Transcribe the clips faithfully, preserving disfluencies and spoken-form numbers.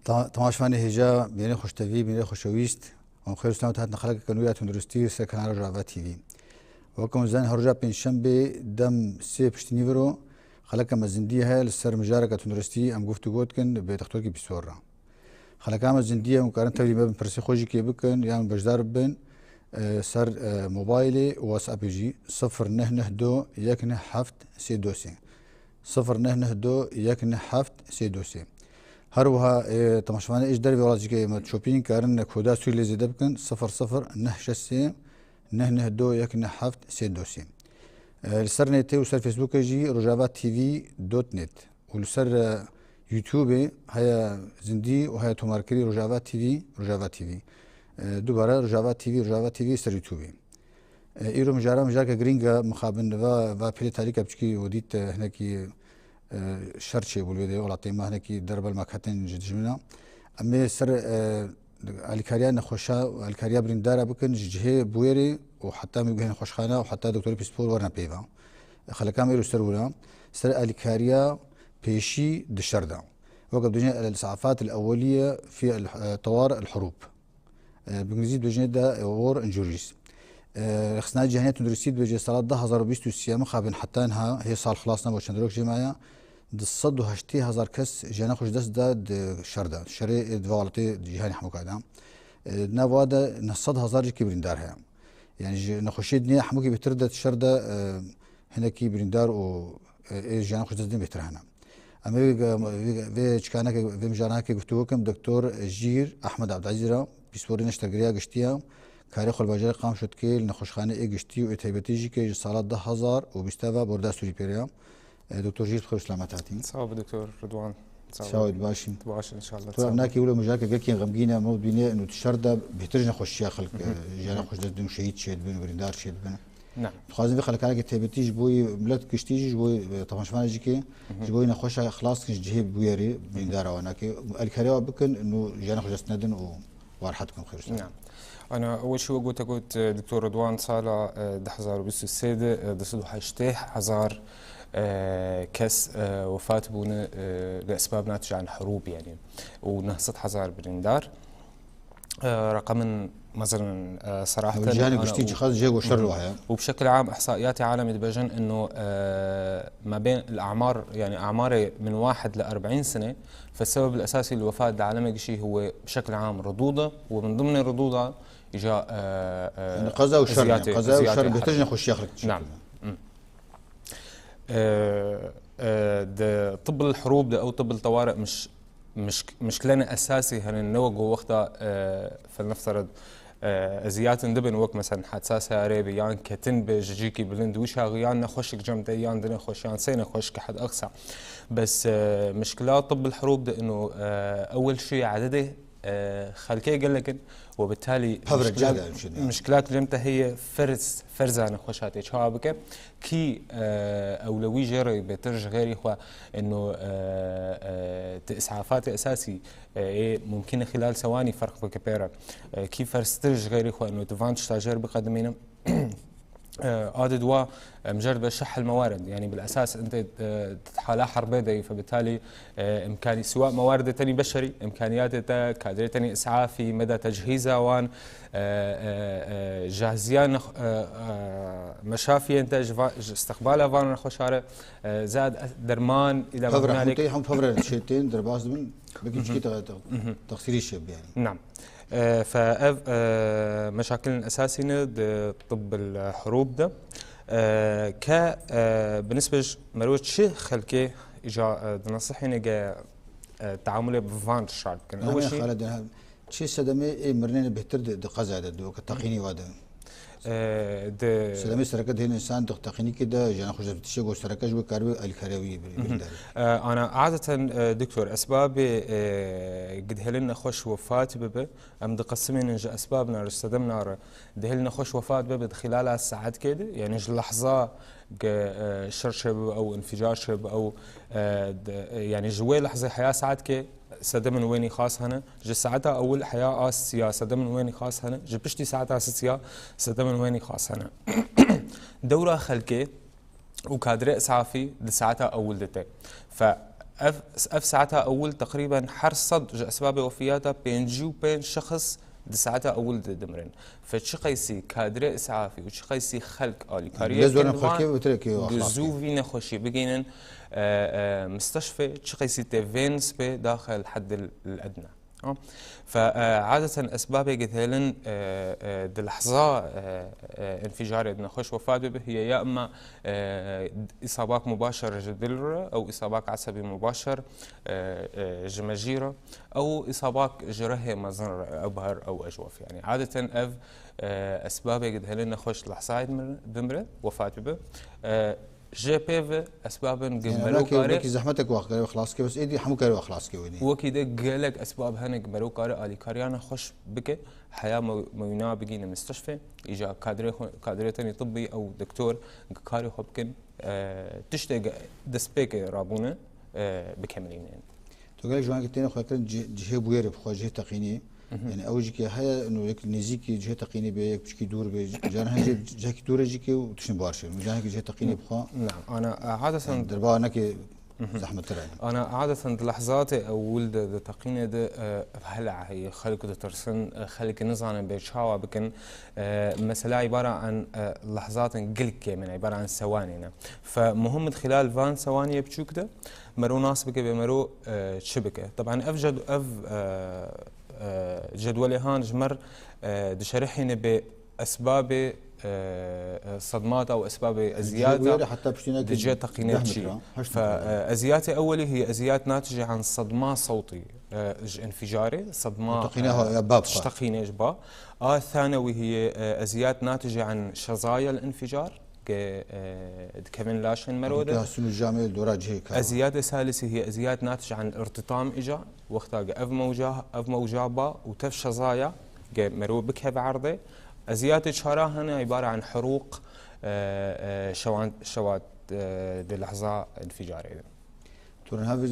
Ta-, temaşevanê hêja, bînerê xweştevî, bînerê xweşewîst, em xêr û selamet hatin xelekeke nû ya tunduristî li ser kanala Rojava T V. Weke hûn zanin, her roja pêncşembê dem sê piştî nîviro xeleka me zindî heye li ser mijareke tunduristî em guftûgo dikin bi dextorkî pîsor re. Xeleka me zindî ye, hûn karin tevlî me bin, pirsê xwe jî kê bikin yan beşdar bibin, e, ser, e, mobaylê û WhatsAppê jî, sifir neh neh do yek neh heft sê do sê. Sifir neh neh do yek neh heft sê do sê. Her wiha, e, temaşevanê ê ji dervê welat jî ke me dişopînin, karin koda Sûrî lê zêde bikin, sifir sifir neh şeş sê neh neh do yek neh heft sê do sê. E, li ser nêtê û ser Facebookê jî rojava T V dot net û li ser, e, YouTubeê heye zindî û heye tomarkirî Rojava T V, Rojava T V. E, dubare Rojava T V, Rojava T V ser YouTubeê. E, îro mijara mijareke girîng e, mixabin va, va pêlê tarîka biçikî û dît, e, hinekî, e, şer çêbû li wê de welatê me, hinekî derbel me ketin ji dijmina. Em ê ser, e, alîkariya nexweşa û alîkariya birîndara bikin ji cihê bûyerê û heta em ê bigihên nexweşxane û heta doktorê pîspor werine peyva. Xeleka me îro ser wira, ser alîkariya pêşî di şer de. Weke dibêjin el-isafat el-eweliye fi el-, e, tewar el-hurûb. E, bi îngilîzî dibêjin de war injuries. E, Rêxistina Cîhanî ya Tunduristî dibêje sala du hazar û bîst û sê mixabin heta niha, hê sal xilas nebû, çend rok jê maye, du sed û heştê hezar kes jiyana xwe ji dest da di şer de. Şerê ê di va welatê cîhanê hemûka de. E, di nav wa de neh sed hezar jî kê birîndar heye. Yani ji nexweşiyê dinê hemûkî bêhtir de di şer de, e, hinekî birîndar û, e, ê jiyana xwe ji dest didin bêhtir hene. Em ê vê, vê, vê çikaneke, vê mijaraneke guftûgo kim, Doktor Jîr Ehmed Abdazîz re, pîsporê neştergeriya giştî ye, karê xwe li bajarê Qamişlo dike, li nexweşxaneyê giştî û ê taybetî jî ke ji sala du hazar û bîst ve borda Sûrî pêre ye. E, Doktor Jîr, bi xêr û selamet hatî. Sağ ol Doktor Ridwan. Sağ ol. Çawa yî, baş î? Baş inşallah. Tu ev nakê wilo mijareke gelkî xemgîn e, me dibîne û di şer de bêhtir ji nexweşiya xelk, Hı hı. e, jiyana Hı hı. xwe ji dest didin û şehîd çêdibin û birîndar çêdibin. Ne. Dixwazim vê xelekareke taybetî ji bo yî milet giştî jî, ji bo yî, e, temaşevanê jî ke, Hı hı. ji bo yî nexweşa xilas dikin ji cihê bûyerê, Hı hı. birîndara wan nake. Alîkariya wan bikin, nû jiyana xwe ji dest nedin û wan rehet bikin, xêr û selamet. Ne. Ana, ewil jî wek gote got, e, Doktor Ridwan, sala, e, du hazar û bîst û sê de, e, du sed û heştê hezar, e, kes, e, wefat bûne, e, li esbab natice an hurûb, yani, û neh sed hezar birîndar. E, reqemin, mesela, e, seraheten, Cîhanê ana giştî û, jixwe jê goşer Hı hı. lo heye. û bi şekil am ihsaiyatê alemê dibêjin ino, e, ma bên el-amar, yani amarê min wahid li erbîn sene, فالسبب الأساسي للوفاة di alemê giştî هو بشكل عام ردوده، ومن ضمن ردوده إجا، e, e, Yani qeza û şer, eziyatê, yani qeza û eziyatê şer bêhtir ji harbî. nexweşiya xelk çêdibin. نعم. مم. E, e, di tibb el-hurûb de ew tibb el-tewari miş-, miş-, mişkilene esasî hene, ne wek go wexta, e, felnefterid, e, eziyatên dibin wek, mesela, hedsa seyareyê be, yan ketin be ji cîkî bilind wî çaxî, yan nexweşik cem te, yan du nexweş, yan sê nexweş ke hed eqsa. Bes, e, mişkila tibb el-hurûb de ino, e, ewil şûyê ededê, e, xelkê gelek in, وبالتالي Pevre مشكلات، cih de em şûne. مشكلات cem te heye ferz, ferza nexweşa tê çawa bike, kî, e, ewlewî jê re bêtir ji xêrî xwe, ino, e, e, ti îsafata esasî, e, ê mumkin e xilal sewanî ferq bike pê re. E, kî ferztir ji xêrî xwe, ino ti van tişta jê re biqedimîne. E, adê dua, e, mijarê de şeh el-mewarid. Yani بالأساس أنت, e, hala herbê de yî, فبالتالي, e, imkanî-, سواء mewaridê tenî beşerî, imkaniyatê te, kadrê tenî îsafî, meda tecihîza wan, e, e, e, cahziya nex-, e, e, meşafiyên te ji va-, ji istiqbala van nexweşa re, e, zad derman, îla Pevre, hûnalek. Hûn tê, hûn pevre şê tên derbas dibin, belkî Hı hı. çikî te, te, Hı hı. texsîrî şê bi yani. نعم. E, fe ev, e, meşakilên esasî ne di tibb el-hurûb de. E, ke, e, bi nisbe ji merwe çi xelkê îca, e, di nesihîne ge, e, teamulê bi van tişar bikin? Ew Hemê jî xale de hem çi sedemê ê mirinê bêhtir di, di qeza de, di weke teqînî wa de. E, di Sedemê sereke dihên însan di teqînîkê de, jiyana xwe ji dest tiştê got sereke ji bo karibê alîkariya wî Hı hı. birîndar. E, ana adeten, e, doktor, esbabê, e, gidhelin nexweş wefat bibe, em diqesimînin ji esbabna re, ji sedemna re. Dihil nexweş wefat bibe di xilala saetkê de, yani ji lehza ge, e, şer çêbibe ew, înficar çêbibe ew, e, de, e, yani ji wê lehzê heya saetkê sedemên wê nîxas hene, ji saeta ewil heya a siya sedemên wê nîxas hene, ji piştî saeta sisiya sedemên wê nîxas hene. Dewra xelkê û kadrê esafî di saeta ewil de tê. Fe Ev, ev saeta ewil teqrîben her sed ji esbabê wefiyata pêncî û pênc şexs di saeta ewil de dimirin. Fe çi qeysî kadrê îsafî û çi qeysî xelk alîkariyê Lez werin dikin, wan xelkê bi tirekê bi axlaqê. Zû vî nexweşî bigînin, e, e, misteşfê, çi qeysî tê vê nisbê daxil heddil edna. Ha? Fe, e, adeten esbabê gidhêlin, e, e, di lehza, e, e, înfijarê di nexweş wefat bibe, hiye ya imma, e, îsabak mubaşer ji dil re, ew îsabak esebî mubaşer, e, e, ji mejî re, ew îsabak ji rehê mezin re, ew ber, ew ejwef. Yani, adeten ev, e, esbabê gidhêlin nexweş di lehzayê dimir-, bimire, wefat bibe. E, Jê pê ve esbabên gi Yani, mero belkî, kare belkî zehmetek wax kare xlas ke, bes êdî hemû kare xlas ke wênî. Wekî de gelek esbab hene gi mero kare alîkariya nexweş bike, heya mew-, mewîna bigîne mistişfê, îja kadrê xwe, kadrê tenê tibbî ew doktor gi karê xwe bikin, e, tiştê gi destpêkê rabûne, e, bikemilînin. Tu gelek ji wan ki têne xwe kirin cih-, cihê bûyerê bi xwe, cihê teqînî. Mhm. Yani ew jî ki heye, ino yek nêzîkî cihê teqînî bê, yek piçkî dûr bê, caran hene cihê, cihekî dûr e jî ki û tiştên bar şêr. Caran heke cihê teqînî bi xwe, Na, ana, e, adeten yani derba neke Mhm. zehmettir e. Ana, adeten di lehzatê ewil de, di teqînê de, e, hela heye, xelk ditirsin, e, xelk nizanin bê çawa bikin. E, mesela îbara an, e, lehzatin gilkê min, îbara an sewanê ne. Fe muhim di xilal van sewaniyê biçûk de, mero nas bike, bê mero, e, çi bike. Teban ev ced-, ev, e, e, cedwelê han ji mer, e, dişerihîne bê esbabê, e, e, sedmata û esbabê eziyata bûyerê heta piştî neke di cihê teqînê deh çi. Metre, heşt Fe, metre. E, eziyatê ewelî hiye eziyat natije an sedma sewtî, e, ji înfijarê, sedma, Teqîne e, ha, ya bab ji xwe. Teqînê ji ba. A thanewî hiye, e, eziyat natije an şezaya l-înfijar. Ke, e, dikevin laşên mero de. Hasin û camê li dora cihê kar. Eziyatê salisî hiye eziyat natij an irtitam îca. Wexta ke ev mewca, ev mewca ba û tev şezaya ke mero bikeve erdê. Eziyatê çara hene îbare an herûq, e, e, şewan, şewat, e, di lehza înficarê de. Tu niha vê,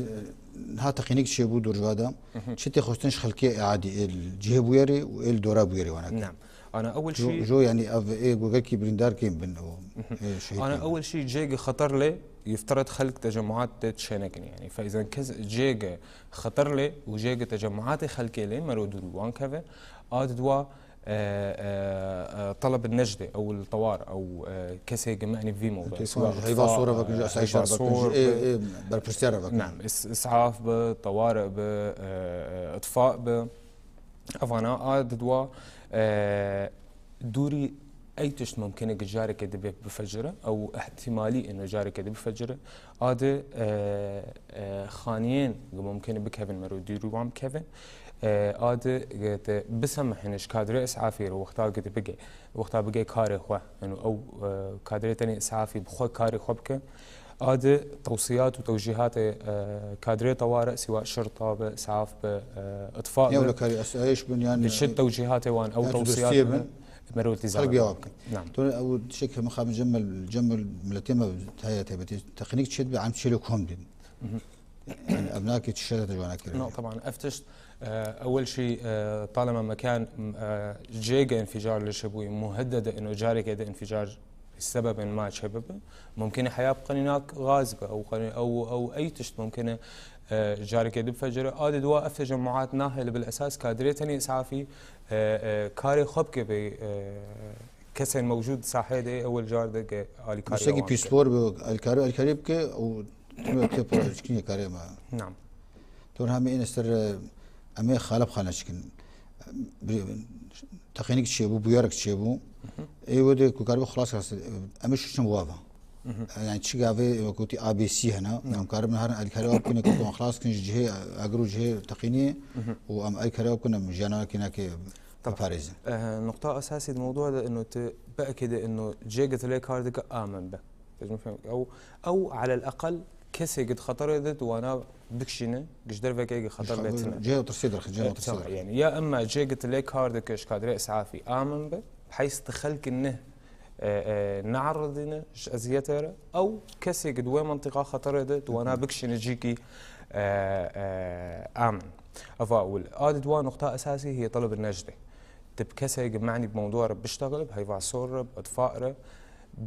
niha teqînîk çêbû dorjiva de. Mhm. Çi tê xwestin ji xelkê adî ê li cihê bûyerê û ê li dora bûyerê wana. Nam. Ana ewil Jo, şî jo, yani ev ê gogelkî birîndar kêm bin û Mhm. ê şehîd Ana kêm bin. Ewil şî cêgi xeter lê yiftiret xelk tecemûat tê çênekin yani. Fe îzen kes cêgi xeter lê û cêgi tecemûatê xelkê lê mero dûrî wan keve. Ad dua e, e, e, teleb necde, ew li tewar, ew, e, kesê gi menî vî mewdu. Tê Siwa heyva itfa, sor e vekin, e, ji asayîşa heyva vekin, sor ji ê, bi, ê, berpirsiyar e vekin. Nam, is-, isaf bi, tewar bi, e, e, itfa bi. Evana a didwa, e, dûrî ey tişt mumkin e ki careke dibe bifecire, ew ihtimalî ino careke dibe bifecire. A di, e, e, xaniyên gi mumkin e bikevin mero dûrî wan bikevin. E, a di, e, te bisemihine ji kadrê isafî re wexta gi di bige, wexta bige karê xwe. Eno ew, e, kadrê tenê isafî bi xwe karê xwe bike. A di tewsiyat û tewcîhatê, e, kadrê teware, siwa şirta be, isaf be, e, itfa Ew be. Li karî asayîş bin yan, Di çi e, tewcîhatê wan, ew ya tu tewsiyat dustiye bin, bin. Mero Xelk tîzara biya bin. Bikin. Nam. Tu ew tiştek heme xabin cem mil-, cem mil-, miletê me heye taybetî. Teqnîk çêdibe, em çêlê kom bin. Mhm. Yani, ev nake çi şerete ji wana kirin. No, taban, ev tişt, e, ewil şî, e, talema mekan, e, cêge înficar li şibûyî, muheddede ino careke de înficar sebebên ma çê bibe. Mumkin e heya bi qenînak gaz be, ew qenî-, ew, ew ey tişt mumkin e, e, careke di bifecire. A di dua ev tecemûat nahêle bil esas kadrê tenê isafî, e, e, karê xwe bike bê, e, kesên mewcûd sahê de ewil car de ke alîkarî Tiştekî wan bike. Pîspor be, alîkarî, alîkarî bike û tê pir çikînê karê me. Nam. Tor hemê ên ser, e, em ê xalep xane çikin. Bir, teqînik çêbû, bûyerek çêbû. Mhm. Ê wê de ku karibe xilas kase, em ê şişin wava. Mhm. Yani çi gavê wekûtî A B C hene, Nam. Em karibin herin alîkarî wa bikin, ku em xilas kin ji cihê agir û cihê teqînî Mhm. û em alîkarî wa bikin, em jiyana wekî nake Tabii. biparêzin. E, nuqta esasî di mewdûa de ino tu biekide ino cêge tu lê kar dike amin be. Dicim fem-, ew, ew alel eqel kesê gi di xeterê de tu wana bikişîne, gi ji dervekê gi xeter lê tine. Cihê tirsê derxe, cihê E, tirsê tamam, derxe. Yani, ya emma cê gi tu lê kar dike ji kadrê isafî amin be, heyst tu xelkin ne, e, e, neeridîne ji eziyetê re, ew kesê gi di wê mentiqa xeterê de tu wana bikişîne cîkî, e, e, amin. Eva ewil. A di dua nuqta esasî hiye teleb necde. Tu bi kesê gi menî bi mewdûa re biştexil, bi heyva sor re, bi itfa re,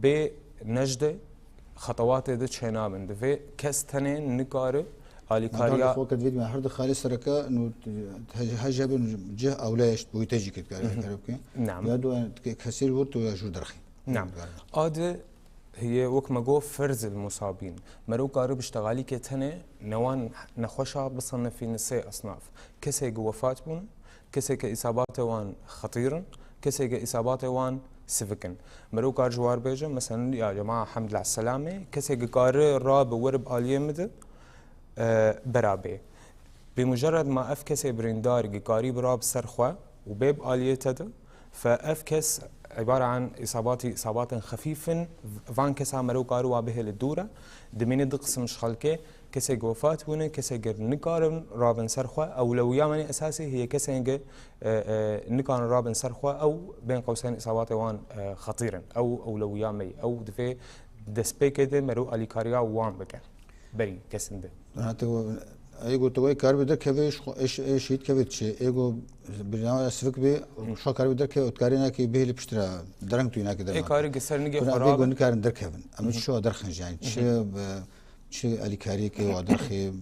Bê necde xetewatê de çênabin. Divê kes tenê nikare Alîkariya xwe kir divê me her di xalê sereke nû hej hebe cih ewle eşt boyî te jî kir kare kare bike. Naam. Ya du kesîr wurt ya jû derxî. Naam. Adi hiye wek me got ferz el musabîn. Mero kari bi ştegalîkê tenê newan nexweşa bisanifîne sê esnaf. Kesê gi wefat bûn, kesê ke îsabatê wan xetîr in, kesê ke îsabatê wan sivik in. Mero kar ji war bêje, meselen ya cema hemd la selamê, kesê ke kari rabe were bi aliyê min de, e, bera bê. Bi mucerred ma ev kesê birîndar gi karî bira bi ser xwe û bê bi aliyê te de, fe ev kes îbare an îsabatî, îsabatên xefîf in, van kesa mero kari wa bihêle dûr e. Dimîne du qisim ji xelkê, kesê gi wefat bûne, kesê gi nikarin rabin ser xwe. Ewlewiya me esasî heye kesên gi, e, e, nikarin rabin ser xwe, ew bên qewseyn îsabatê wan, e, xetîr in. Ew ewlewiya me ye. Ew divê destpêkê de mero alîkariya wan bike. Berî kesin de. Hate ego te wê kar bi derkeve, ê şehîd keve çi? Ego birname sivik bê, şo kar bi derkeve, û karê nakê bihêlî piştre dereng tu nakê derman. Ê karê gi ser nigê xwe rab. Ego nikarin derkevin. Em çi derxin jî, yani çi, e, çi alîkariyê ke wa derxê.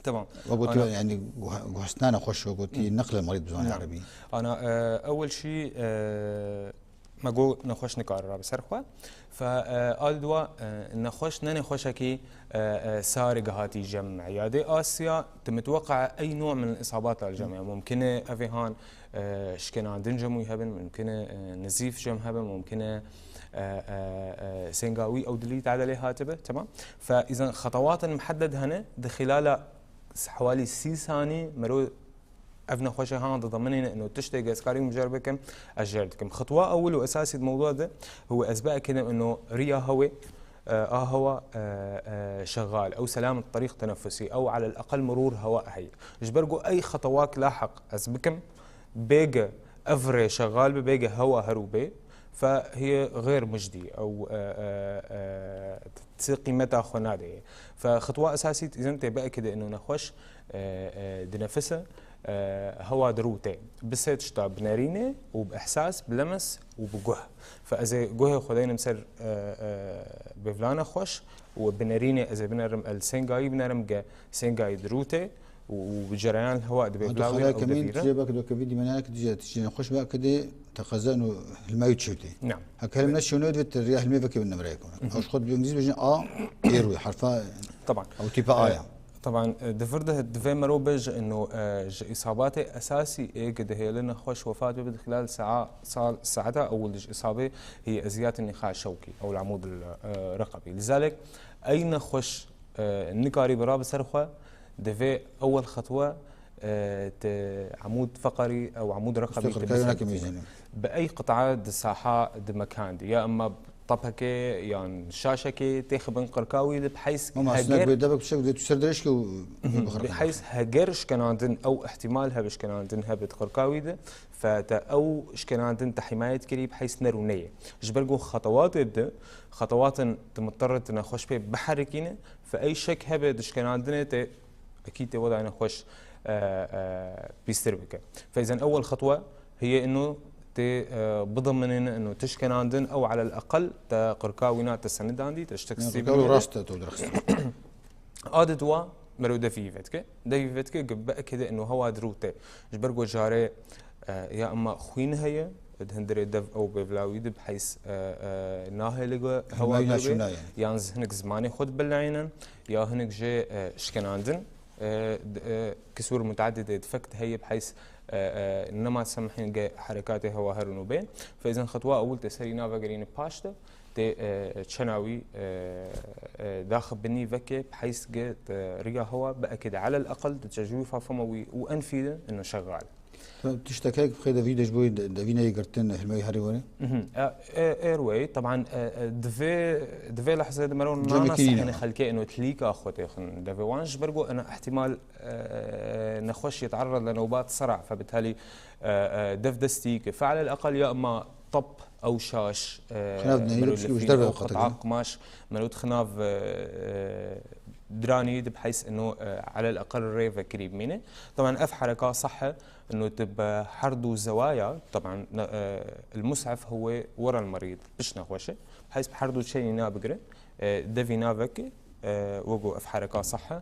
Tamam. Ve gotiye, yani guh-, guhestnane xweş ve gotiye, neqle merîd bi zimanê erebî. Ana, e, ewil şî, e, Me got nexweş nikare rabe ser xwe. Fe, e, al dua, e, nexweş ne nexweşekî, e, e, sar e gihatî cem. Îyadê Asya, tu mitweqe ey nû min îsabat al cem. Mumkin e evê han, e, şkenandin cem wî hebin, mumkin e, e, nizîf cem hebin, mumkin e, e, e, e, sênga wî ew dilî tedelê hatibe. Tamam. Fe îzan xetewatên muhedded hene, di xilala s-, hewalî sî sanî mero Ev nexweşe han didiminîne ino tiştê ge ez karî mijar bikim, ez jêr dikim. Xitwa ewil û esasî di mewdûa de, hu ez biekidin ino riya hewê, e, a hewa, e, e, şexal, ew selamet terîq tenefusî, ew alel eqel mirûr hewa heye. Ji ber ku ey xetewak lahiq ez bikim, bêge ev rê şexal be, bêge hewa her û bê, fe hiye xêr mujdî, ew, e, e, e, ti qîmeta xwe nade. Fe xitwa esasî îzin tê biekide ino nexweş, e, e, dinefise, e, hewa dirû tê. Bi sê tişta binerîne û bi ihsas, bi lemes û bi guh. Fe ez ê guhê xwe deynim ser, e, e, bêvlana xweş û binerîne ez ê binerim el sêngayî binerim ge sêngayî dirû tê û, û bi cereyan hewa di bêvla wê ew devîre. Tijê bak do kevî dîmenana ki tijê, tijê xweş bak ki dê teqeze û hilmayî çewtê. Nam. Heke hilm neşewne divê te riya hilmê veke bin nemreyek. Ew ji xwe bi îngilîzî bêjin A, êrû, herfa Taban. Ew tîpa A ya. E, taban, e, di vir de divê mero bêje ino, e, ji îsabatê esasî ê ke dihêle nexweş wefat bibe di xilal saa-, sal, saeta ewil de ji îsabê hî eziyatê nîxa şewkî, ew lamûd, e, reqebî. Lizalek ey nexweş, e, nikarî bira bi ser xwe, divê ewil xetwe, e, te emûd feqerî ew emûd reqebî te bisekîne. Bi ey qita di saha di mekan de, ya emma tepekê yan şaşekê têxibin qirka wî de, bi heyz heger, bi heyz heger şkenandin ew ihtimal hebe şkenandin hebe di qirka wî de, fe te ew şkenandin te himayet kirî bi heyz ner û neyê. Ji ber ku xetewatê de, xetewatên tu muterre tu nexweş pê biherikîne, fe ey şek hebe di şkenandinê te ekî tê weda nexweş, e, e, pîstir bike. Fe îzen ewel xetwe hiye ino tê, e, bidiminîne ino tişkenandin ew alel eqel te qirka wîna te senidandî, te ştek sî rast te dirxist. Adi dua mero devî vetke. Devî vetke ge biekide ino hewa dirû tê. Ji ber ku carê, e, ya emma xwîn heye, di hundirê dev ew bêvlawî de bi heyz, e, e, nahêle ge hewa dirû, yan hinek zimanê xwe dibileynin, ya hinek jê, e, şkenandin, e, d-, e, kisûr mutadidê difek heye bi heyz, e, e, nema semhîn ge herekatê hewa herin û bên. Fe îzen xetwa ewil tê serî navegerîne paş de, tê, e, çena wî, e, e, daxibinî veke bi heyz ge, e, riya hewa biekide alel eqel di tecrûfa fema wî û enfî de ino şexal. Tiştekek bi xêde vî de ji bo de-, devîneyê girtin hilmeyî herî were? Mhm. E, e, êr weyî, teban, e, e, divê, divê lehzê de mero nanasehêne xelkê ino tilîka xwe têxin devê wan, ji ber ku ina ihtimal, e, nexweş yet'erred le newbat sera, febitalî, e, e, dev destî ke fe'lel eqel ya emma tep ew şaş, e, xinav dineyî mero lefîn, ji derve ew qit'a qumaş, mero xinav, e, e, diranî de bi heyz ino, e, alel eqel rê vekirî bimîne. Teban ev hereka sah e, Ino tu bi her du zewaya, teban, ne, e, el mus'ef huwe wera el merîd, pişt nexweşe. Heyz bi her du çenî nabigire, e, devî naveke, e, wego ev hereka sah e.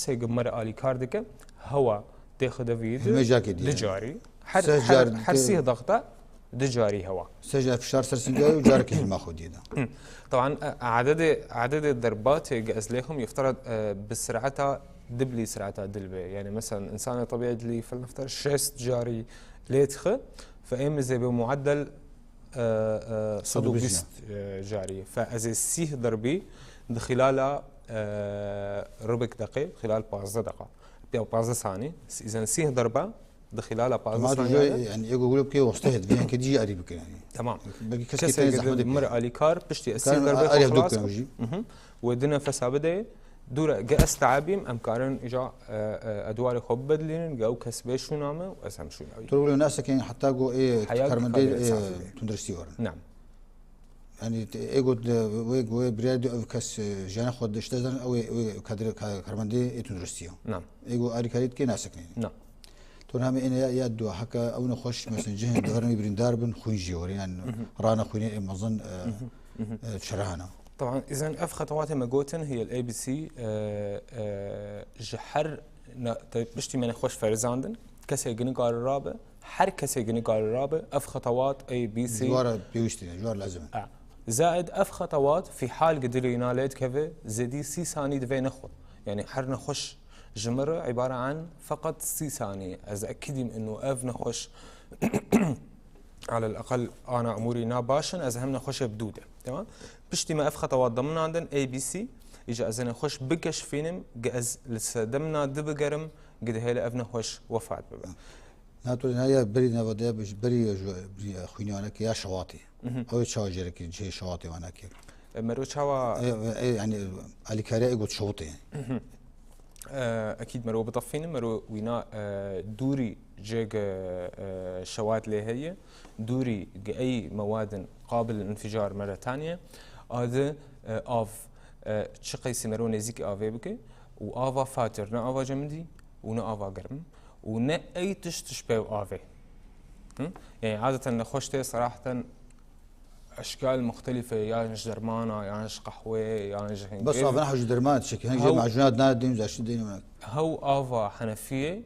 kesê ku me re alîkar dike, hewa têxide vî Hilmê carekê dî du ye. Carî. Her, Sê her, car her dike- sih daxta du carî hewa. Sê car fişar ser sînga ye û carekê hilma xwe dî de. Taban, e, adedê, adedê derbatê ge ez lêxim yefterat, e, bi sirata diblî sirata dil be. Yani mesela insana tabiye dilî felnefter şest carî Lê dixe, fe ê min zê bi mueddel, e, e, sed û bîst, e, carî. Fe ez ê sîh dirbî di xilala, e, rubik deqê, xilal pazdeh deqa. Ya pazdeh sanî, îzen sîh dirbe, di xilala pazdeh sanî. Yani ego gulop ke wasta het, viyan ke dî arî bikin yani. Tamam. Belki kes ke tenê zehmet mir alîkar, piştî ez sîh dirbe xwe xilas kim. Mhm. Wê di nefesa bide, dûre, ge ez teebîm, em karin îca, e, e, edwarê xwe bibedilînin, ge ew kes bê şûna me û ez hem şûna wî. Tu wilo nasekên heta go ê karmendê, e, tunduristî warin. Nam. Yani, te, ê got, e, wê, wê birya di ev kes, e, jiyana xwe dişte zan, ew ê, ew ê kadre, ka-, karmendê ê tunduristî ya. Nam. Ê go alîkarî dike nasekên. Nam. Ton hemê êne ya, ya dua heke ew nexweş, mesela cihên diverin wî birîndar bin, xwîn jî were, yani rana xwînê ê mezin, e, e, çirehana. Taban, îzen ev xetewatê me gotin, hiye A B C, e, e, ji her ne-, te piştî me nexweş ferizandin, kesê ginikar rabe, her kesê ginikar rabe, ev xetewat A B C. Ji wara pêwîstî ne, ji wara lazim e. E, zaid ev xetewat fî hal gi dilê îna lê dikeve, zêdî sî sanî divê nexwe. Yani her nexweş ji min re îbare an feqet sî sanî. Ez ekidîm inu ev nexweş alel eqel ana umûrî na baş in, ez hem nexweşê bi dû de. Tamam? Piştî me ev xetewat deminandin, A B C, îca ez ê nexweş bikeşfînim, gi ez li sedemina di bigerim, gi dihêle ev nexweş wefat bibe. Na tu na ya berî neva de, berî, berî xwînê wana ke ya şewatê. Mhm. Ew ê çawa jêrekî cihê şewatê wana ke? E, mero çawa? E, e, yani alîkariya ê got şewatê. Mhm. E, ekîd mero bitefînim, mero wîna, e, dûrî cê ge, e, şewat lê heye, dûrî ge ey mewadin qabil înficar mere taniye, adi, e, av, e, çi qeysî mero nêzîkî avê bike û ava fatir, ne ava cemidî û ne ava germ û ne ey tişt tişt pev avê. Hı? Yani adeten nexweş tê seraheten eşkal muxtelife, yan ji dermana, yan ji qehweyê, yan ji hingê. Bes avena ji derman çekî. Hin jê macûnat nane dîn, zaştî dîn. Hew ava henefiyê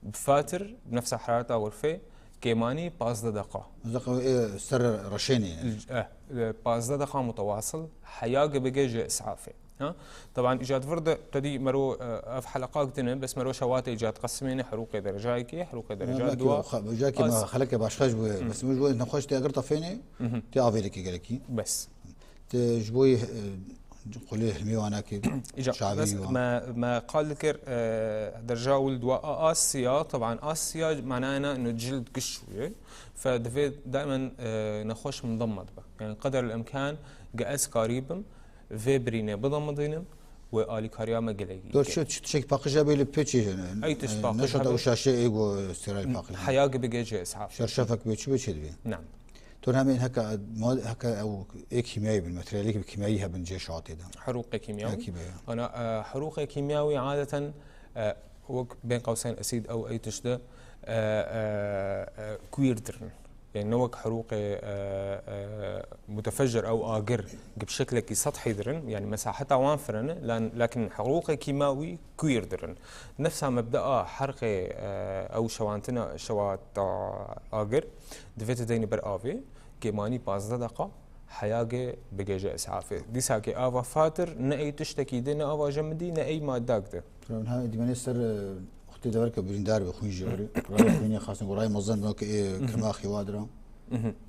bi fatir, bi nefsa herareta xurfê, kêmanî pazdeh deqa. Pazdeh deqa, e, ser reşênê yani. Eh, e, pazdeh deqa mutewasıl, heya ge bige ji isafê. Ha? Taban îca di vir de, te dî mero, e, ev heleqak din e, bes mero şewatê îca diqesimêne herûqê derecayekê, herûqê dereca dua. Belkî xeleke başqa ji bo ye. Bes min ji bo nexweş tê eger tefêne, tê avêrekê gelekî. Bes. Tê ji bo, e, qulê hilmê wana ke, çavî wan. Me, me qal dikir, e, derca wil dua a Asya, taban Asya manayena ino cild giş wî ye. Fe divê daimen, e, nexweş mudemmed be. Yani qeder el imkan ge ez karî bim, vê birînê bidemidînim, wê alîkariya me gelekî. Dor çi, çi tişek paqij be li pêçê, ey tişt e, paqij neşata hebe. Û şaşe ê go steral paqij. Heya ge bige cê isaf. Şerşefek be çi be çê divê? Nam. Tor hemên heka, mad-, heka ew ê kîmyayî bin, materyalê kîmyayî hebin cê şewatê de. Herûqê kîmyawî. Herûqê kîmyawî. Ana, e, herûqê kîmyawî adeten, e, wek bên qewseyn esîd ew ey tişt de, e, e, e, kuîr dirin. Yani ne wek herûqê, e, e, mutefeccir ew agir gi bi şeklekî sethî dirin, yani mesaheta wan firene, lan-, lakin herûqê kîmawî kuîr dirin. Nefsa mebdea herqê, e, ew şewantina şewata agir, divê tu deyni ber avê, kêmanî pazdeh deqa, heya ge bige ji esafê. Dîsa ke ava fatir, ne ey tiştekî de, ne ava jemidî, ne ey maddak de. Min ha dîmenê ser, e, xutê dever ke birîndar be, xwîn jê were. Rayê xwînê xastin, rayê mezin be ke ê kema xêwa dira.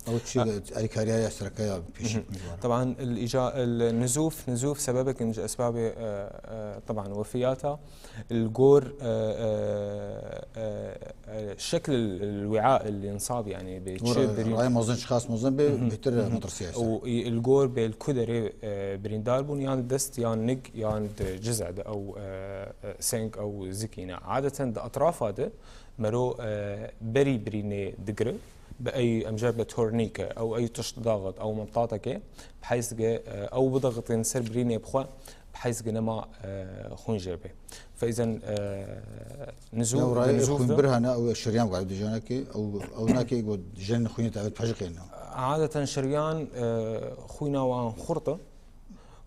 Ew çi alîkariya ya sereke ya pêşî mijwara. Taban, îca, nizûf, nizûf sebebek in ji esbabê, e, e, taban, wefiyata. Li gor, e, e, e, e, şekl el-wi'a el-insab, yani, bê çi birîn-, rayê mezin, çiqas mezin bê, bêtir metirsiya ser. Û, e, li gor bê li ku derê, e, birîndar bûn, yan dest, yan nig, yan di cize de ew, e, e, seng ew zikîne. Adeten di etrafa de mero, e, berî birînê digire, bi ey em jê re bi tornîke, ew ey tişt daxit, ew metatekê, bi heyz ge, e, ew bidaxitên ser birînê bi xwe, bi heyz ge nema, e, xwîn jê bê. Fe îzen, e, nizû-, ya rayê nizûf xwîn de birhane, ew şeryan got, di janekê, ew, ew nakê got, jen xwînê te evet pejiqên. Adeten şeryan, e, xwîna wan xurt e.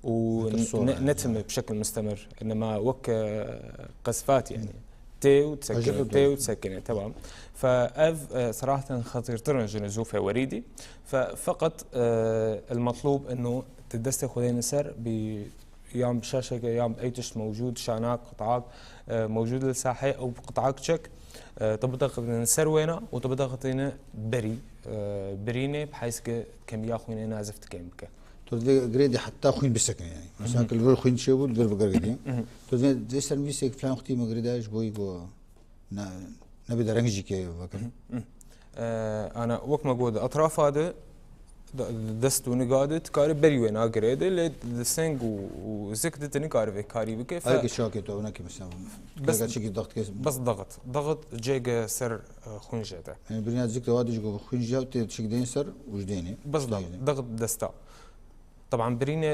û ne-, netime bi şekil mustemir, nema wek, e, qezfat, yani. Tê û disekine, tê û disekine, tamam. Fe ev, e, seraheten xetîrtir in ji nizûfê werîdî. Fe feqet, e, el-metlûb inu tu destê xwe dêne ser, bi, yan bi şaşeke, yan bi ey tişt mewcûd, şanak, qit'ak, e, mewcûd li sahê, ew bi qit'ak çek, E, tu bidiqitîne ser wêna û tu bidiqitîne berî, e, birînê, bi heyz ke kemiya xwînê nazif dikêm bike. Tu divê girêdî heta xwîn bisekine yani. Mesela ki li vir xwîn çêbû, li vir bigirdî. Tu divê, divê ser nivîsek filan xwîn me girêda ji bo ku ne, nebê dereng jî kê vekin. E, ana wek me got, etrafa de, de, dest û niga de, tu karî berî wê nagirê de, lê di seng û, û zik de tu nikarî vê karî bike. Fe- Belkî şakê tu, ew nekî mesela. Bes, Belkî çekî daxt kes. Bes daxt. Daxt cêge ser, e, xwîn jê de. Yani birîna zik de wa dijî ku xwîn jê tê çik deyên ser û ji deynê. Bes daxt. Daxt desta. Teban birînê,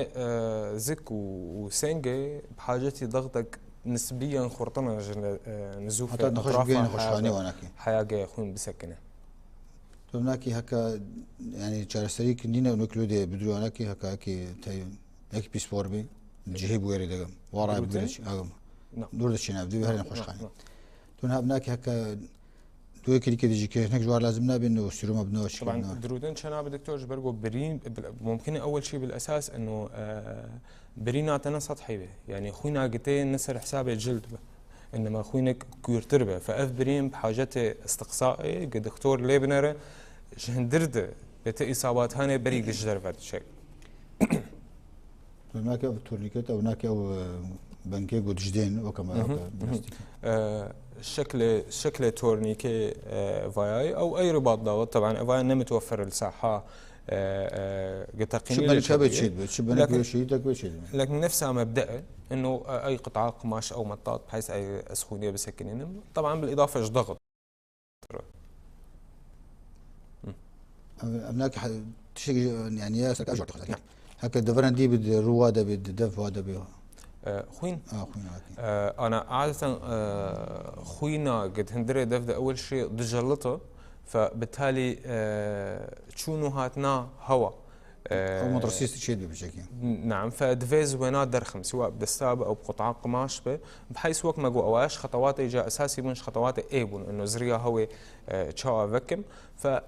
e, zik û, û sengê bi hacetî daxtek nisbiyen xurtin e ji ne-, e, nizûfê Heta nexweş etrafa bigihîne xweşxanê heya-, wan nakê. Heyagê xwîn bisekine. Tu nakî heka, yani çareserî ki nîne û noklo de bidû wan nakî heka ki tey yek pîspor bî, cihê bi wêrê de, wara Dirûtin? Bigire çi, agam. Na. Dûr de çîne, ev dû herên Na, xweşxanê. na. Tu niha bi nakî heka Duê kilîkê dijî ke hinek ji war lazim nabin û sîroma bi nava Teban şikirina. Dirûdin çena bi doktor ji ber ku birîn, bil-, mumkin e ewel şî bil esas eno, e, birîna te ne sethî be. Yani xwîna gitê ne ser hesabê cild be. Innema xwînek kûrtir be. Fe ev birîn bi hacetê istiqsaê, gi doktor lê binere, ji hindir de bê te îsabathanê berî gi ji derve diçe. Ew nake ev turnîket, ew nake ew, e, benkê ku dijdên, weke me Mhm, weke mhm. plastik. E, şeklê, şeklê tornîkê, e, vayayê, ew ey ribat dawa, teban, evaya ne mitwefer li saha, e, e, gi teqînî Çi lê benik hebe çêdibê. Çêdibe, çi benik Lakin, wê şehîdek wê çêdibe. Lakin nefsa mebde, ino, e, ey qit'a qumaş, ew metat, biheyth ey ez xwînê bisekinînim. Teban, bil îdafe ji daxit. Ev, ev nake he-, tiştek, yani ya serka jor dixwaze. Heke deveran dî bi, di rû wa de bi, di dev wa de bi. E, xwîn? A, xwîn, okey. E, ana adeten, e, xwîna ged hindirê dev de ewel şê dijelito, fe bitalî, e, çûn û hatina hewa. Ew motrasîst çê dibe biçekî. Naam, fe divê ez wêna derxim, siwa bi desta be ew bi qut'a qumaş be. Bi heyth wek me got, ew ji xetewatê ca esasî bûn, ji xetewatê ê bûn, ino ziriya hewê, e, çawa vekim. Fe, e,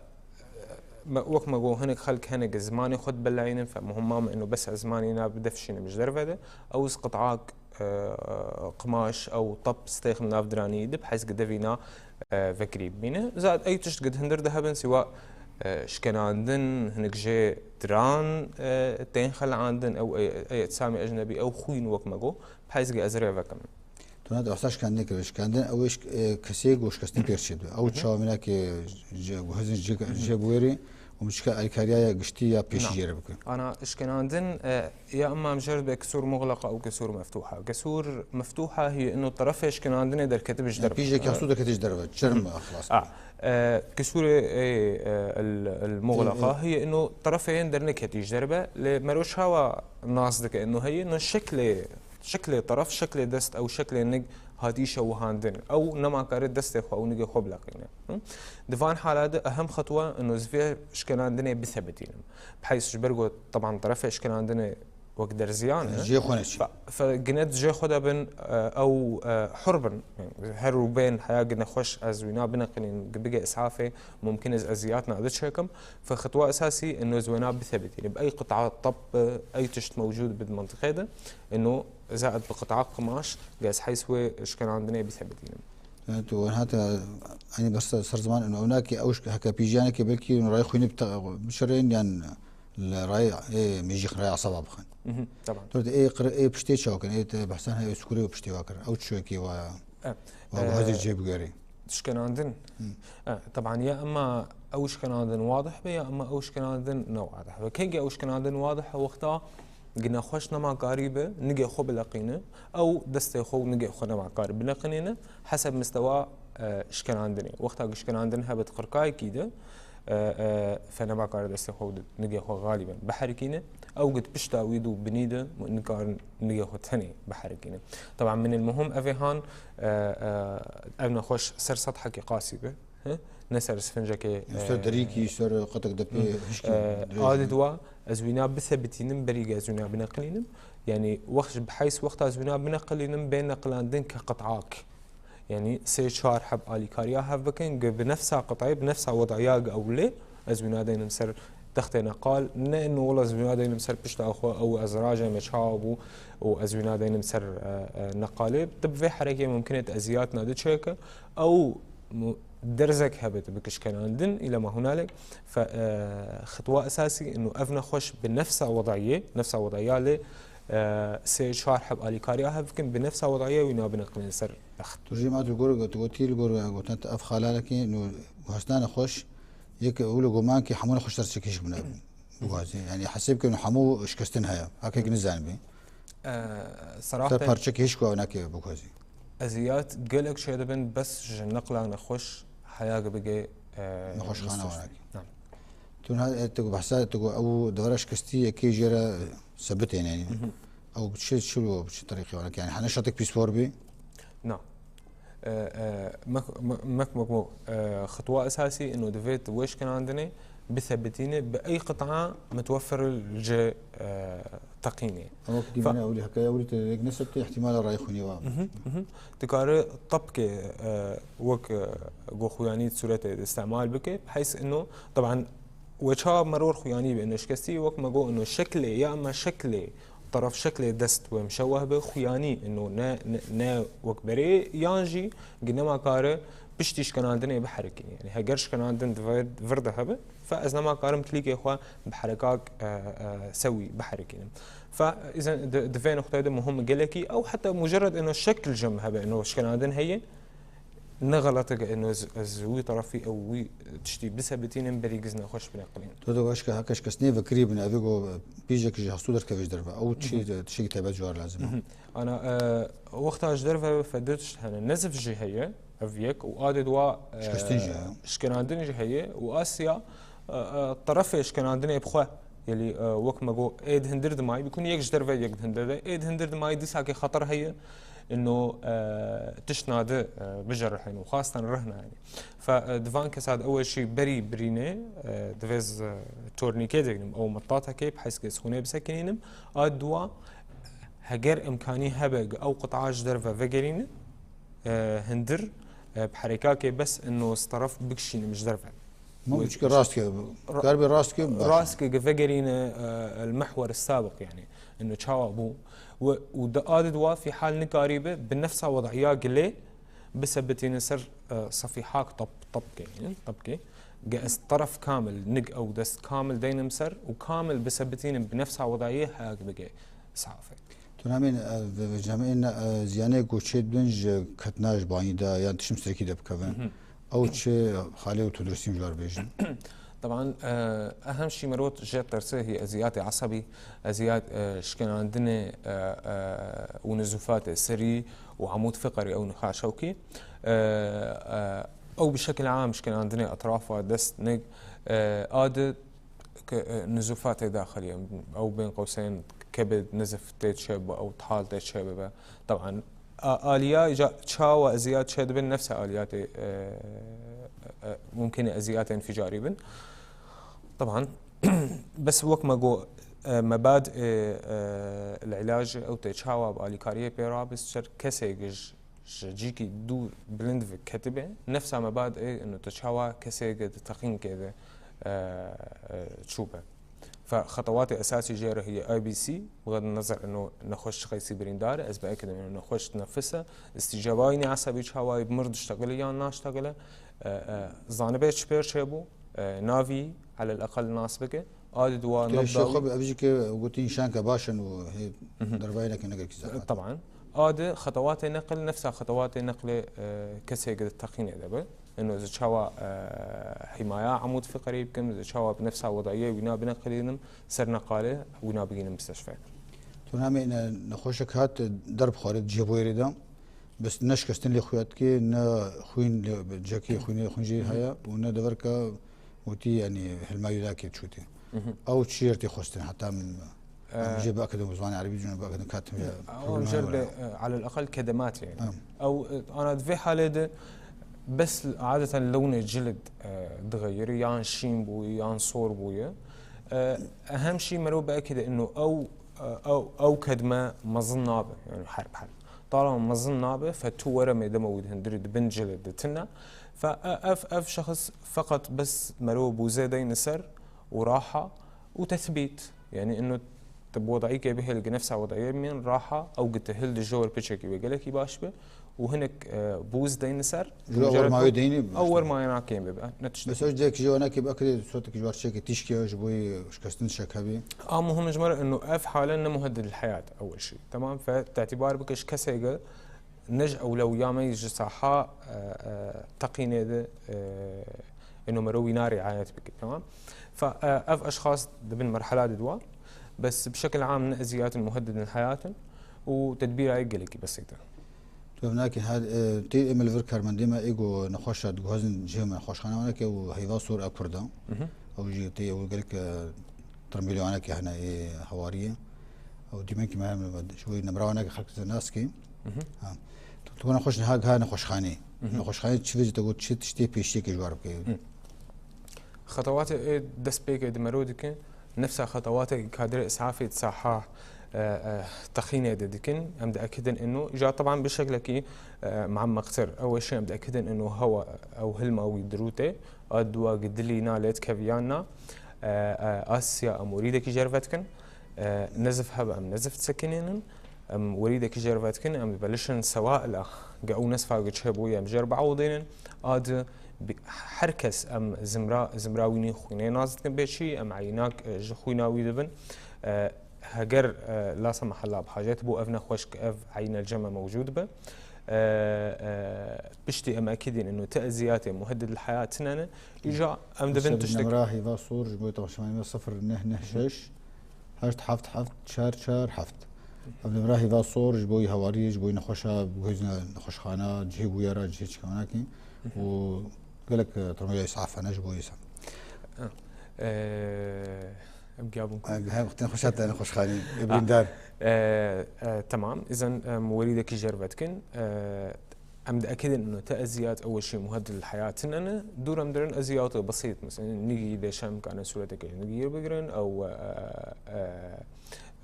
me, wek me got, hinek xelk hinek zimanê xwe dibeleyînin, fe muhimma me ino bes ez zimanî na bi defşînim ji derve de. Ew iz qut'ak, e, qumaş, ew tep stêxim nav diranî de, bi heyth gi devîna e, vekirî bimîne. Zat ey tişt gid hindir de hebin, siwa, e, şkenandin, hinek jê diran, e, tên xelandin, ew ey, ey ecsamê ecnebî, ew xwîn wek me got, peyzgê ez rê vekim. Tu ne de asa şkendin kir. Şkendin ew ê şk-, e, kesê ku şkestin pêr çêdibe. Ew çawa mîna ke ji, ku hezin ji, ji bi wêrê û min çika alîkariyaya giştî ya pêşî Na. Jê re bikin. Ana şkenandin, e, Ya emma em jê re dibe kisûr muxleqa û kisûr meftuha. Kisûr meftuha hiye ino terefê şkinandinê derketibe ji derve. Pîjekî hesû derketî ji derve. Çerm xilas. A, e, kisûrê, e, e, el, el muxleqa hiye ino terefê yên derneketî ji derve. Lê mero çawa nas dike ino heye? Ino şeklê, şeklê teref, şeklê dest ew şeklê nig hatî şewihandin. Ew nema kare destê xwe û nigê xwe bileqîne. Hı? Di van hala de ehem xetwa ino ez vê şkenandinê bithebitînim. Bi heyth ji ber ku teban terefê şkenandinê wek derziyan e. Cihê xwe neçî. Fe, fe gine di cihê xwe de bin, e, ew, e, hur bin. Her û bên heya gine xweş ez wîna bineqilînim, bige îshafê, mumkin ez eziyatna di çêkim. Fe xetwa esasî ino ez wêna bithebitînim. Bi ey qit'a tep, e, ey tişt mewcûd bi di mentiqê de, ino ez bi qit'a qimaş, ge ez heyth wê şkenandinê bithebitînim. Evet, û hata, hani, bersa ser ziman, û ewnakî ew şk-, heke pîjiyanekê belkî û rayê xwînî bite-, bişerên yan li rayê, ê, mêjî rayê esaba bixin. Mhm, teban. Tu dê ê qir-, ê piştê çawa kin, ê te behsan heye, ê sukûrê û piştê wa kir. Ew çi wekî wa, E, wa e, guhazê cê bigere. Şkenandin. Hı. E, teban ya emma ew şkenandin wadih be ya emma ew şkenandin ne wadih be. Kengî ew şkenandin wadih e, wexta gine xweş nema karî be, nigê xwe bileqîne. Ew destê xwe û nigê xwe nema kar bileqinêne. Heseb mistewa, e, şkenandinê. Wexta ku şkenandin hebe di qirkayekî de, e, e, fe nema kare destê xwe û nigê xwe xalîben biherikîne. Ew gid pişta wî de û binî de nikarin nigê xwe tenê biherikîne. Teban min el muhim ev ê han, e, e, ev nexweş ser sethekê qasî be. He? Ne ser sfincekê, Ser e, derîkî, ser qetek depê, e, hişkî, dirêj adê be. Diwa, ez wîna bithebitînim, berî ge ez wîna bineqilînim. Yani, wext ji, bi heyth wexta ez wîna bineqilînim, bê neqilandin ke qit'ak. Yani, sê çar heb alîkariya hev bikin, ge bi nefsa qit'ayê, bi nefsa wedaya ge ew lê, ez wîna deynim ser textê neqal. Ne ino wela ez wîna deynim ser pişta xwe, ew ez rajê me çawa bû û ez wîna deynim ser, e, e, neqalê. Di bi vê herekê mumkin e tu eziyatna di çêke. Ew مو-، درزك هبت بكشكناندن إلى ما هنالك. ف، آه، خطوة أساسي إنه أفنا خوش بنفسها وضعية، نفسها وضعية لي، آه، سي شهر حب آلي كاريا هفكن بنفسها وضعية وينا بنقلين سر تخت. Tu jî ma tu gor, tu gotî li gor gotin te ev xalalekî, nu guhestane xweş, yek û li gomankî hemû ne xweştir çekîş bûne. Bixwazî. Yani hesê bikin hemû şikestin heye. Hakek nizanibî. Ee, Te Serahte parçekî hiç ku ew nake bixwazî. Eziyat gelek şey dibin bes ji neqla nexweş heyag bige, e, Nexweşxane mustişfî. Wanakî. Nam. Tu niha, e, tu behsa, tu ew devera şikestî yekê jê re, e, sebitên yani. Mhm. Ew çi, çi, çi terîqî wanakî? Yani hene şatek pîspor bî? Na. E, e, mek-, me-, mek-, mek-, mek-, e, xitwa esasî ino divêt weş kinandine, bisebitîne, bi ey qit'a mitwefir ji, e, teqînê. Ama Fa- dîmene ewlî heke ewlî te yek nesebte ihtimala rayxunî wa. Mhm, mhm. Dikare tabkê, e, wek, e, go xuyanî sûretê de îstemal bike. Heys ino, taban, we çawa meror xuyanî be, ino şikestî wek me go ino şeklê, ya me şeklê, taraf şeklê dest we mişeweh be, xuyanî ino ne, ne, ne wek berê, yan jî gi nema kare piştî şkenandinê biherekîne. Yani heger şkenandin di vir, vir de hebe, fe ez nema karim klîkê xwe bi herekak, e, e, sewî biherekînim. Fe, îzen di, di vê nuqteyê de muhim gelekî, ew heta mucerred ino şekil jim hebe, ino şkenandin heye, ne xelateke ino ez, ez wî tarafî ew wî tiştî bisebitînim, berî giz nexweş bineqilînim. Tu de başka heke şikestnê vekirî bin, evê go pîjek ji hastû derkeve ji derve. Ew çi, Mhm. tiştekî taybet ji war lazim e? Mhm. Ana, e, wexta ji derve fedê tişt hene. Nezif jî heye, ev yek, û adê dua, e, Şikestin jî heye. şkenandin jî heye, û asya, e, e, terefê şkenandinê bi xwe. Yelî, e, wek me got, êd hindir dimayî, bikun yek ji derve yek di hindir de, êd hindir dimayî dîsakê xeter heye, ino, e, tişt nadi, e, bijerihin û xastan rihna yani. Fe, e, di van kesa de ew jî berî birînê, e, divêz, e, tornîkê degnim, ew metatekê, bi heyskê sixûnê bisekinînim. A dua, heger imkanî hebe, ew qit'a ji derve vegerînin, e, hindir, e, bi herekakê bes ino staraf bikişînim ji derve. Ma Wê biçike rast ke, Ra- kar be rast ke, baş. Rast ke vegerîne, e, el mehwer sabiq yani. Ino çawa bû. Û, û di adê dua fî hal nikarî be, bi nefsa wediya gilê, bisebitîne ser, e, sefîhak tab-, tabkê, tabkê. Ge ez taraf kamil, nig ew dest kamil deynim ser û kamil bisebitînim bi nefsa wedayê hak bige safe. Tu namên, e, ve, ve cemên, e, ziyanê ku çê dibin ji ketina ji banî de yan tişim strekî de bikevin. Mhm. Ew çi xalê û tunduristî ji wan bêjin? Taban, e, ehem şî merot jê terse hî eziyatê esebî, eziyat, e, şkenandinê, e, e, û nizûfatê serî û emûd fiqerî ew nixaşewkî. E, e, ew bi şekil am şkenandinê etrafa dest nig, e, adi ke, e, nizûfatê daxilî ye. Ew bên qewseyn kebid nizif tê çêbe, ew thal tê çêbibe. Taban, a-, aliya ca-, çawa eziyat çêdibin, nefse aliyatê, e, e, mumkin e eziyatê înficarî bin. Taban, bes wek me got, e, mebad, e, e, el îlac ew tê çawa bi alîkariyê pê rabis ser kesê giş ji cîkî dûr bilind ve ketibe, nefsa mebad ê ino tu çawa kesê ge di teqînkê de, e, e, çûbe. Fe xetewatê esasî jê re heye I B C, bixed nezer ino nexweş çi qeysî birîndar e, ez bi ekid ino nexweş tinefis e, îstîcaba wî nê esebî çawa ye, bi mir diştegile yan naştegile, e, e, zanibe çi pêr çêbû, e, navî elel eqel nas bike, adî dua Tê nabda şêxo wî. Bi ev jî ke gotî nîşanke baş in û hê Mhm. dervayî neke negerkî zehmet. Taban. Adî xetewatê neqil, nefsa xetewatê neqlê, e, kesê ge teqînê de be. Ino ez çawa, e, hîmaya emûd fiqerî bikim, ez çawa bi nefsa wedayê wîna bineqilînim, ser neqalê wîna bigînim mistişfe. Tu namê ne-, nexweşek hat, derb xwarit cihê boyerê de, bes ne şikestin lê xuya dikê, ne xwîn lê, cekê xwînê, xwîn jê heye û ne deverka witî, yanî hilma yûdakê çûtî. Mhm. Ew çi jê tê xwestin, heta em, em Ee, jê biakidim zimanê erebî, cûne biakidim katim ya. Ew em jê bi, e, alel eqel kedemat yani. Em. Ew, e, ana di vê halê de bes adeten lewnê cilid, e, dixeyirî, yan şîn bûye, yan sor bûye. E, ehem şî merov biakide ino ew, e, ew, ew kedme mezin nabe, yani her bi her. Talama mezin nabe, fe tu were mêdema wî di hindirî di bin cilid de tine. Fe, e, ev, ev şexs feqet bes merov bûzê deyne ser û raha û tethbît. Yani ino tu bi wedayîkê bihêl gi nefsa wedayê min raha ew gi tu hil di jor piçekî wê gelekî baş be û hinek, e, bûz deyne ser. Ji wer mayê deynî. Ew wer mayê nakên bibe. Ne tiştek. Mesela ji dek ji wenekî bi ekirê suretek ji wer çekî tîşkê ji bo şikestin şek hebî. A muhim ji me re ino ev hale ne muheddid li heyat ew şî. Tamam fe tetibar bike ji kesê ge ne ji ewlewiya me ji saha, e, e, teqînê de, e, ino mero wî na riayet bike. Tamam. Fe, e, ev eşxas dibin merhela di dua. Bes bi şekil am ne eziyat in muheddid in heyat in û tedbîra yek gelekî besît e. Tu ev nakî her, e, tê ê me li vir karmendê me ê ku nexweş e diguhezin cihê me nexweşxane wan nake û heyva sor e Kurda. Mhm. Ew jî tê ew gelek, e, tirmîlê wan nake hene ê hewariyê. Ew dîmenkî me hem ji bo nemra wan nake xelk nas kî. Mhm. Ha. Tu, tu nexweş niha giha nexweşxanê. Mhm. Nexweşxanê çi vê te got çi tiştê pêşiyekê ji war bike. Hı. Xetewatê ê dest pê ke di mero dikin, nefsa xetewatê kadrê isafê di saha, e, e, texînê de dikin, em diekidin ino, ja taban bi şeklekî, e, muemmeqtir. Ew ê şî em diekidin ino hewa ew hilma wî dirûtê, a dua gi dilî na lê dikeviyan na, e, e, a siya em wîrîdekî jêr vedikin, e, nezif hebe em nezif disekinînin, Em werîdekî jêr vedikin, em dibelişin sewaila ge ew nesfa ge çêbûye em jêr biewidênin. A di bi-, her kes em zimra, zimra wînî xwînê nas dikin bê çî, em eynak, e, ji xwîna wî dibin. E, heger, e, lasa mehella bi hacet bû ev nexweş ki ev eynel ceme mewcûd be. E, e, piştî em ekidîn ino ti eziyatê muheddid li heyat tine ne. Îja em dibin tiştek. Nemra hîva sor ji bo temaşevanê me sifir neh neh şeş. Heşt heft heft çar çar heft. Ev nimra hîva sor ji bo hewariyê, ji bo nexweşa, guhêzina nexweşxana, cihê bûyera, cihê çikawanakî û gelek, e, tirmîya îsaf hene ji bo îsa. Em giyabûn ku. Hem wextên xweşa te nexweşxanî, e, birîndar. E, e, temam. Îzen em werîdekî jêr vedikin. E, Em diekidin ino ti eziyat ew şî muheddid li heyat tine ne. Dûr em dirin eziyatê besît. Mesela nigî dêşem kane sûreteke ji nigî yê bigirin, ew, e,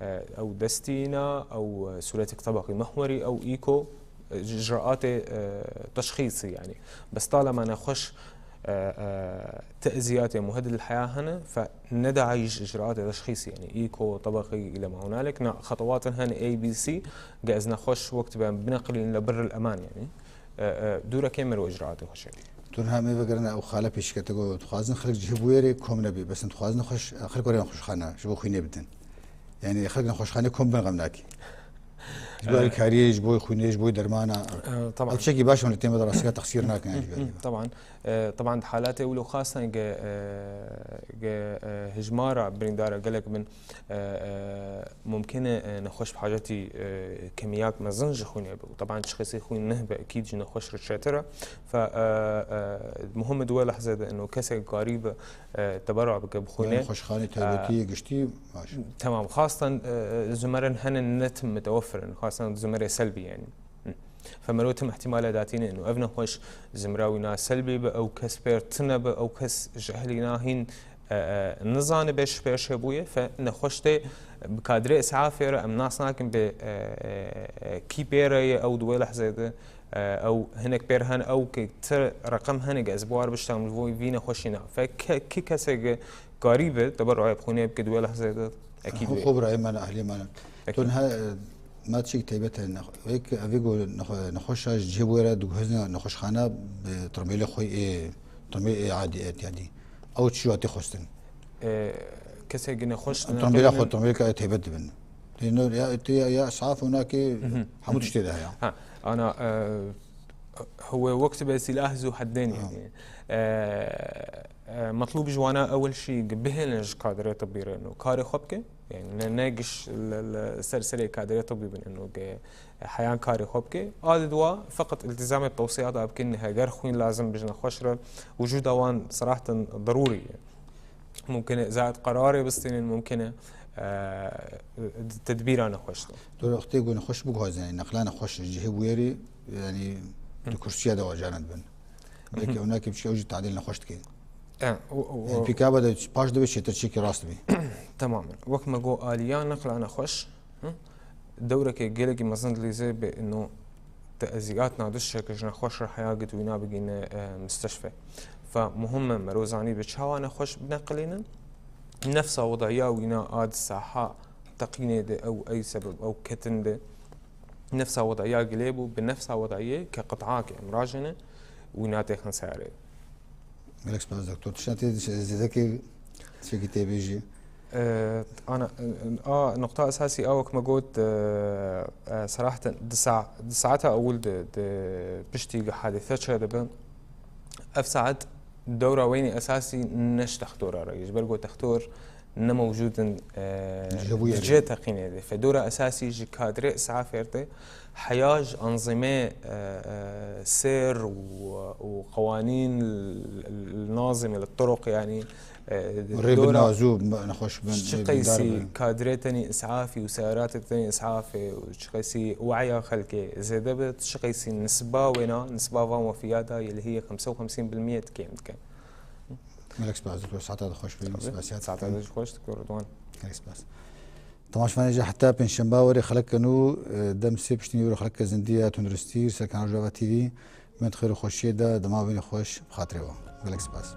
e, e, ew destîna, ew sûretek tebeqî mehwerî, ew îko, e, icraatê, e, teşxîsî yani. Bes talema nexweş, e, e, ti eziyatê muheddid li heya hene, fe ne daîş icraatê teşxîsî yani. Îko, tebeqî île ma hunalek, na xetewatên hene A B C, ge ez nexweş wek dibe em bineqilîn le birr el eman yani. E, e, dûrekê me ro icraatê xweşe bî. Tu niha me vegerine ew xale pêşkete ku dixwazin xelk cihê bûyerê kom nebî. Bes dixwazin xweş, xelk were nexweşxane, ji bo xwînê bidin. Yani xelk nexweşxane kom bin xem nakî. Ji bo E, alîkariyê, ji bo xwînê, ji bo dermana. E, taban. Ew tiştekî baş e, li tême de rastîka texsîr nakin ji ber. Taban. E, taban di halatê wilo xasten ge, e, ge, e, hijmara birîndara gelek bin, e, e, mumkin e, e, nexweş bi hacetî, e, kemiyak mezin ji xwînê be. Taban tişxîsî xwîn neh be, ekîd ji nexweş re çêtir e. Fe, e, e, muhim e di wê lehzê de ino kesek karî be, e, teberru bike bi xwînê. Nexweşxanê taybetî yê giştî baş. Tamam, xasten, e, e, zumerên hene ne tim mitewefir in, xasten zumerê selbî yani. Hı. Fe mero tim ihtimale datîne ino ev nexweş zimra wî na selbî be, ew kes pêr tine be, ew kes ji ehlî na hîn, e, e, nizane bê ji pêşê bûye, fe nexweş tê bi kadrê isafê re em nas nakin bê, e, e, e, kî pêre ye ew di wê lehzê de, e, ew hinek pêr hene, ew ke ti reqem hene ge ez bi war biştam li vî nexweşî na. Fe ke-, kî kesê ge karî be, teberruê bi xwînê bike di wê lehzê de, ekîd wê. Xwe birayê me ne, ehlê me ne. Ekîd. Tu niha, e, Ma tiştekî taybet e, nex-, wek evê ku nex-, nexweşa ji cihê bûyera diguhezine nexweşxana bi tirmêlê xwe ê, tirmêlê ê adî, êtiyadî. Ew çi jatê xwestin? E, kesek nexweş Tirmêla xwe, tirmêlka taybet dibin. Tê no, ya, tê ya, ya saf û nakê Mhm. hemû tiştê de heye. Ha, ana, e, huwe wek be sîlah zu heddên Ha. yani. E, e, metlûb ji wana ewil şî bihêlin ji kadrê tibî re no karê xwe bike. Yani ne, ne giş li, li ser serê kadrê tibî bin ino ge heyan karê xwe bike. A di dua feqet iltizamê tewsiyata bikin, heger xwîn lazim bijne xweş re, wicûda wan serahten derûrî ye. Mumkin e zat qerarê bistînin, mumkin e, e, tedbîra nexweş de. Tu wextê ku nexweş biguhazin, yani neqla nexweş ji cihê bûyerî, yani di kursiya de wacaran dibin. Belkî ew nake biçî ew jî tadîl nexweş dike. E, o, o, Yani o. pîkaba de paş dibe çêtir çêkî rast bî. Temamen. Wek me got aliya neqla nexweş, hı? Dewreke gelekî mezin dilîze be ino te eziyat na dişeke ji nexweş re heya gid wîna bigîne, e, misteşfe. Fe muhim e mero zanî be çawa nexweş bineqilînin. Nefsa wedaya wîna a di saha teqînê de ew ey sebeb ew ketin de nefsa wedaiya gilê bû, bi nefsa wedaiyê ke qit'akê em rajine û natêxin serê. Gelek spas doktor. Tişta tê zêdekê tiştekî tê bêjî. Ee, ana, a nokta esasî ew wek me got, e, e, seraheten di sa-, di saeta ewil de, de piştî ku hadîse çêdibe, ev saet dewra weynî esasî ne ji textora re ye. Ji ber ku textor ne mewcûd in, e, Ji bo di cihê teqînê de. Fedora esasî ji kadrê îsafê re tê, heya ji enzîmê, e, e, sêr û, û qewanîn l-, l-, nazimê li turuq, yanî, e, Rê bi dora nazû, nexweş bin, çi rê bi dar qeysî bin. Kadrê tenê îsafî û seyaratê tenê îsafê û çi qeysî we'ya xelkê zêde be, çi qeysî nisba wêna, nisba van wefiyata yê li hî xemse û xemsîn bil miyet kêm dike. Gelek spas, doktor. Saeta de xweş bî. Spasiya. Saeta de xweş, doktor Ridwan. Gelek spas. Temaşevanê ji heta pêncşemba werê xelek ke nû, e, dem sê piştî nîvro xelek ke zindî ya tunduristî, ser kanal Rojava T V. Min xêr û xweşiyê de, dema bînî xweş, bi xatirê we. Gelek spas.